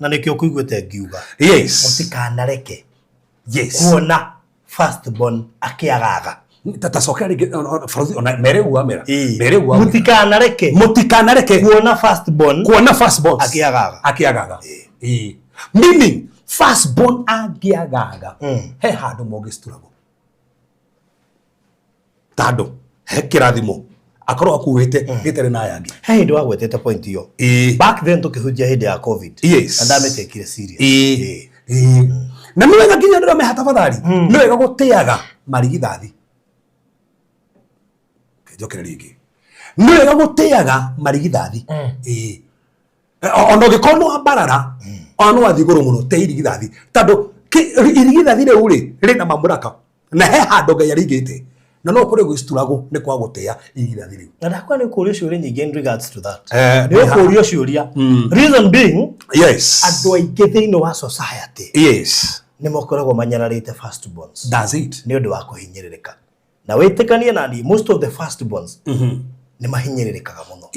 Na nĩkĩo kũiguĩte ngiuga mũtikanareke kuona firstborn akĩagaga. Tacokera rĩngĩ balozi, ona mere ũguo wamera. Mere ũguo wamera. Mũtikanareke Mũtikanareke kuona firstborn kuona firstborn akĩagaga. Akĩagaga. Ĩĩ. Meaning firstborn angĩagaga, he handũ mũngĩcituragwo, tondũ he kĩrathimo akorwo akuĩte gĩtarĩ na aya angĩ. He hĩndĩ wagwetete point ĩyo back then tũkĩhunjia hĩndĩ ya COVID na ndamĩtekire serious. Ĩĩ. Na nĩ wega nginya andũ arĩa meha, tafadhali, nĩ wega gũtĩaga marigithathi. Njokere rĩngĩ, nĩ wega gũtĩaga marigithathi. Ĩĩ. Ona ũngĩkorwo nĩ wambarara, ona no wathiĩ igũrũ mũno, te irigithathi, tondũ irigithathi rĩu rĩ rĩna mamũraka na he handũ Ngai arĩigĩte, na no kũrĩ gwĩcituragwo nĩ kwa gũtĩa irigithathi rĩu. Na ndakwa nĩ kũrio ciũria nyingĩ in regards to that. Nĩ ũkũrio ciũria, reason being andũ aingĩ thĩinĩ wa society nĩ makoragwo manyararĩte firstborns That's it. nĩ ũndũ wa kũhinyĩrĩrĩka. Na wĩtĩkanie na niĩ, most of the firstborns nĩ mahinyĩrĩrĩkaga mũno.